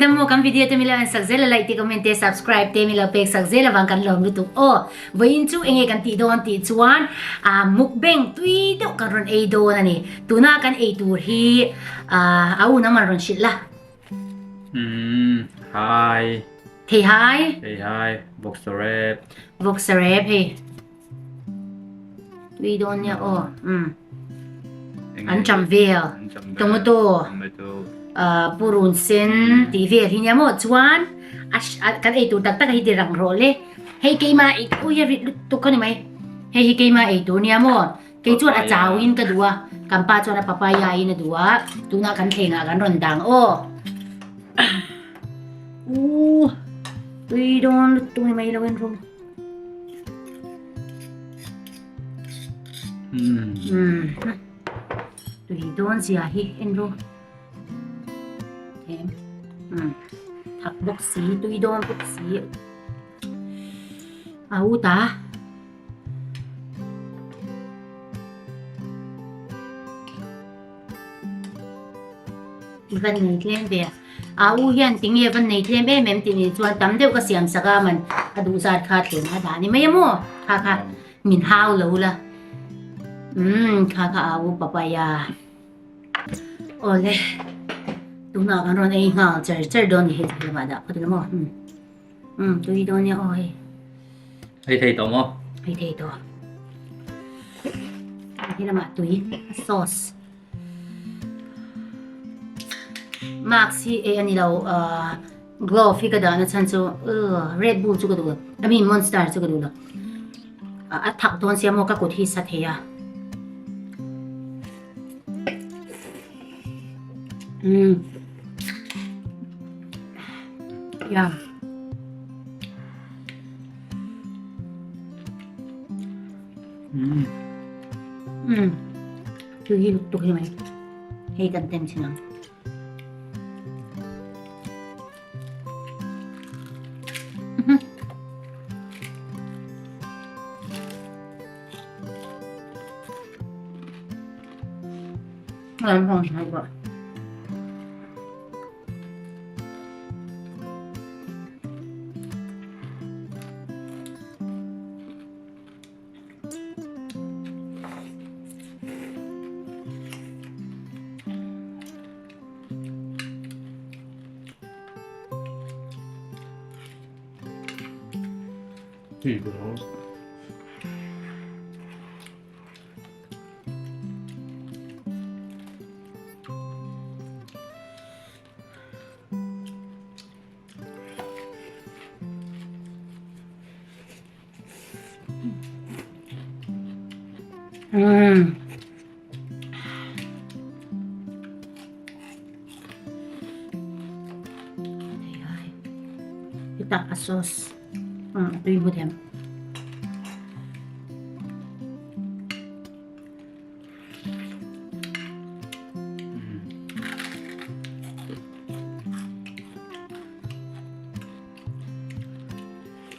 te maw kan video te milo en sak zel a like te comment te subscribe te milo pek sak zel avang kan lawm lutuk aw. Vawiin chu enge kan tih dawn tih chuan ah mukbang tui deuh kan rawn ei dawn a ni. Tuna kan ei tur hi ah a u nangman rawn hrilh la. Umm hi. Thei hai. Thei hai boxer rep. Boxer rep hei. Tui dawn nia aw. Umm. An cham vel. Tomato. Purun sen tih vel hi nia maw chuan kan ei tur tak tak hi ti rang rawh le. Hei keima ei ui a rit lutuk a ni mai. Hei hi keima ei tur nia maw. Kei chuan a chau in ka duh a. Kan pa chuan a papaya in a duh a. Tunah kan thlengah kan rawn dang aw. U tui dawn lutuk ni mai lo en rawh. Tui dawn zia hi en rawh em thak bawk si tui dawn bawk si a u ta van nei tlem ve a a u hian tinge van nei tlem em em tih ni chuan tam deuh ka siam sak a man a duh zat kha tlem a dah ni mai a maw kha kha min hau lo la umm kha kha a u papaya awle tunah kan rawn ei nghal char char dawn ni hei chu lamah dah phawt ila maw umm umm tui dawn nia aw hei hei thei tawh maw hei thei tawh he lamah tui sauce Mask hi ei a ni lo ahh glove hi ka dah na chhan chu red bull chu ka duh lo I mean monster chu ka duh lo a thak dawn sia maw ka kut hi sa thei a umm ya umm. Tui hi lutuk hi mai. Hei kan tem chin ang. Lam hong hai ba. Umm. Hetah a sauce a tui hmu them.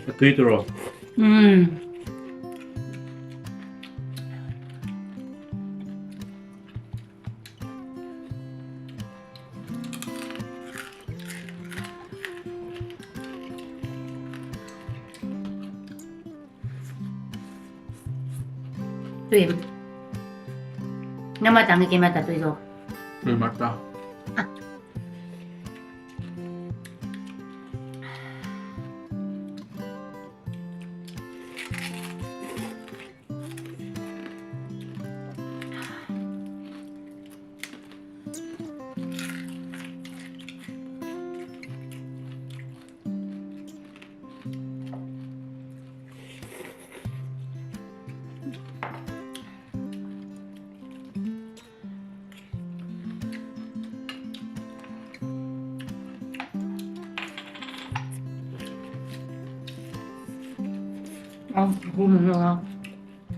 A tui tur aw. Umm. Tui. Nama tang ke mata tui zo. Tui mata.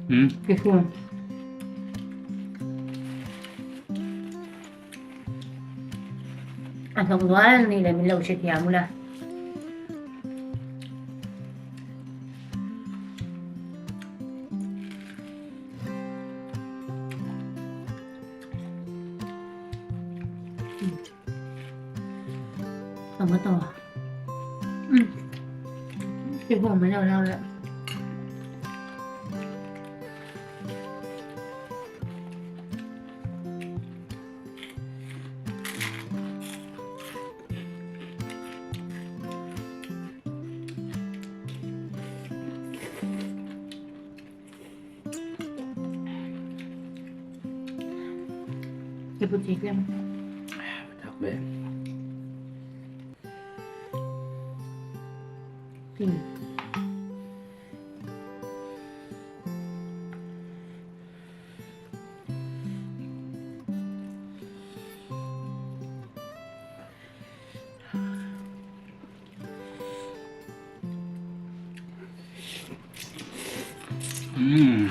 Hmm. A hnawk nual ni le min lo hre thiam ula. Tomato. Um. Cái bò mới đâu đâu đấy. Cái bút chì kem. Thak ve. Umm.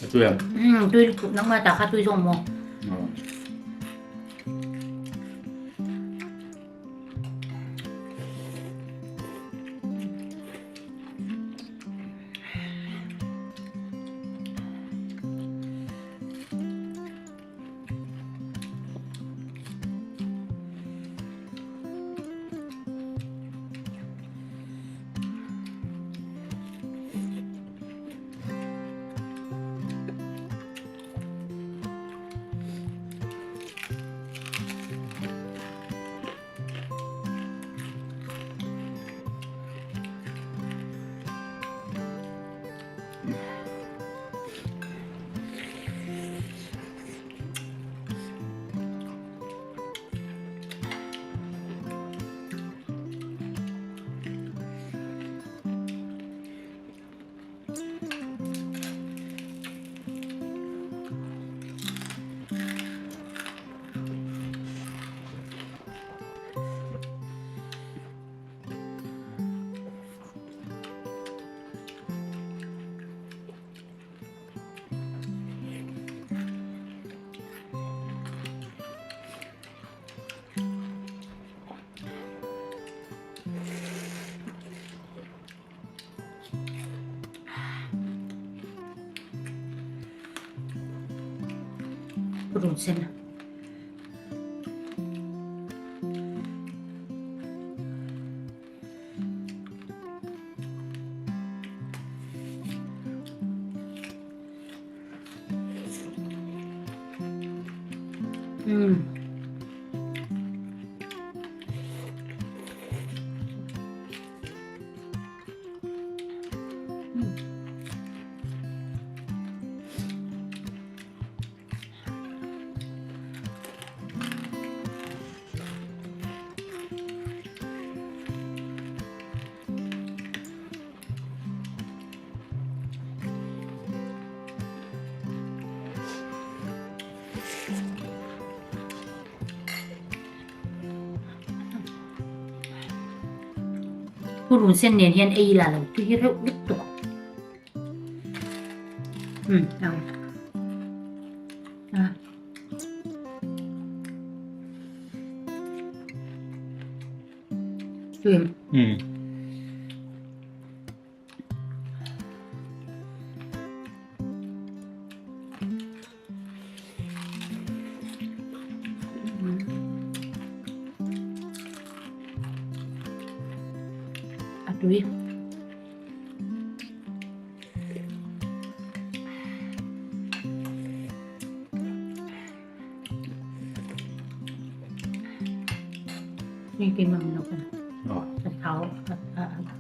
A tui em? Um, tui lutuk nangmah tah kha tui zawk maw? Purun sen. Umm. Purun sen nen hian ei la lo tui reuh lutuk. Umm ang. Ah. Tui. Umm. tui. Hei keimah min lo kan. A thau a a a.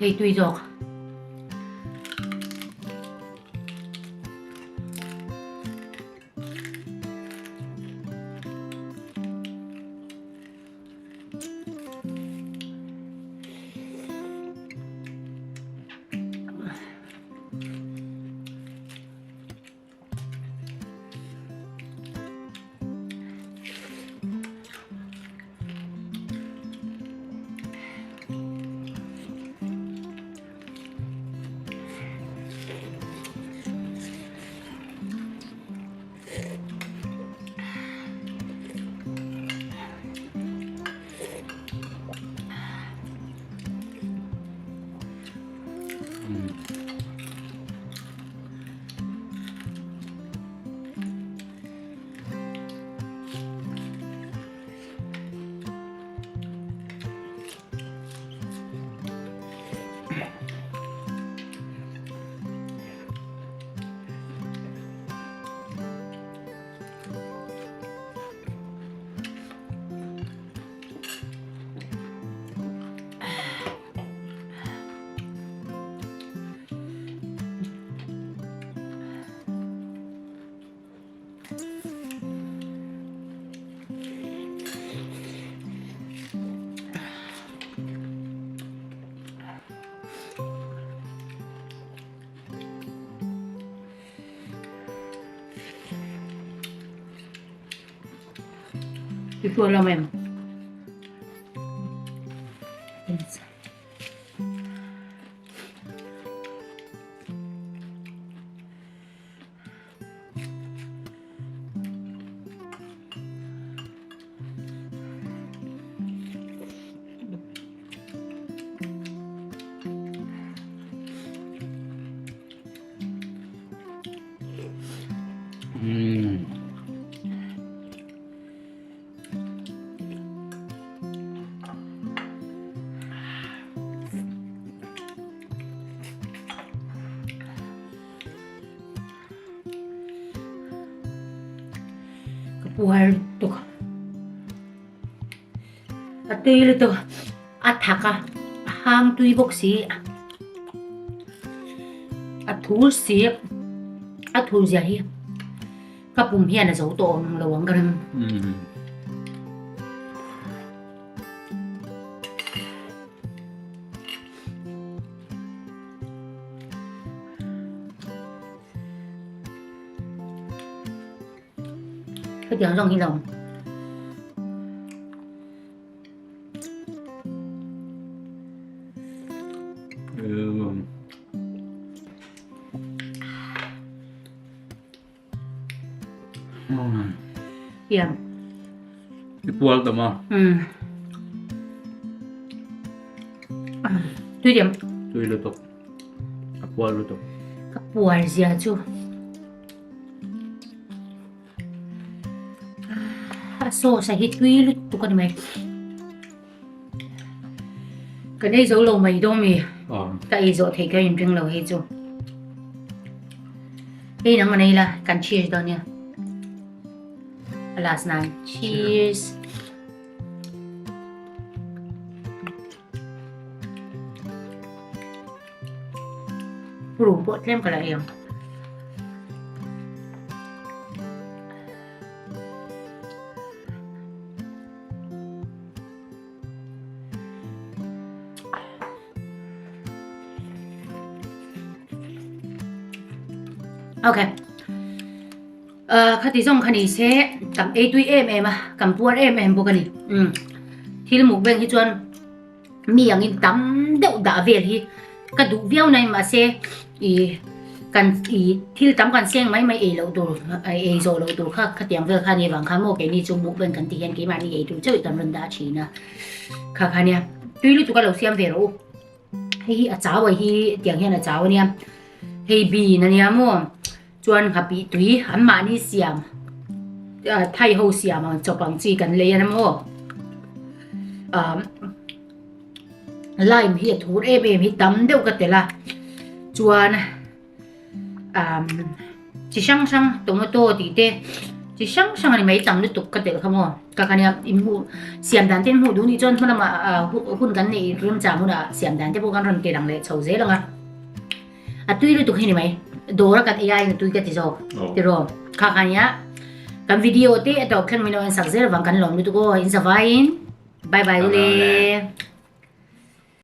Hei tui zawk. Tui lo em. Ka puar lutuk a tui lutuk a thak a a hang tui bawk si a thur si a thur zia hi ka pum hian a zo tawh ang lo ang ka ring. Hetiang zawng hi lo. Hiam. I pual tam a. Mm. Tui diam. Tui lutuk. A pual lutuk. Ka pual zia chu. A sauce a hi tui lutuk a ni mai. Kan ei zo lo mai dawn mi. Ka ei zawh theih ka inring lo hei chu. Hei nang an ei la, kan cheers dawn nia. A last nan. Cheers. Rum pawh tlem ka la ei ang. Okay. Uh, khati zawng kha ni se kan ei tui em em a kan puar em em bawk a ni um thil mukbang hi chuan Mi angin tam deuh dah vel hi ka duh viau nai mahse ih kan ih thil tam kan seng mai mai ei loh tur ei zawh loh tur kha khatiang vel kha nia vang khan maw keini chu mukbang kan tih hian keimahni ei tur chauh kan rawn dah thin a kha kha nia tui lutuk a lo siam ve rawh u hei hi a chau a hi tiang hian a chau a nia hei bean a nia maw chuan nghapih tui an mahni siam thai ho siam ang chawp ang chi kan lei a ni maw ah lime hi a thur em em hi tam deuh ka tel a chuan ah chi hrang hrang tomato tih te chi hrang hrang a ni mai tam lutuk ka telh kha maw ka kha nia in hmuh siam dan te in hmuh duh nih chuan hma lamah ah hun kan neih remchang hunah siam dan te pawh kan rawn ti lang leh chho zel ang a. A tui lutuk hi ni mai. Dawr a kan ei aiin a tui ka ti zawk. Tiraw? Kha kha nia. Kan video te a tawp thleng min lo en sak zel avang kan lawm lutuk aw. In zavaiin. Bye bye ule.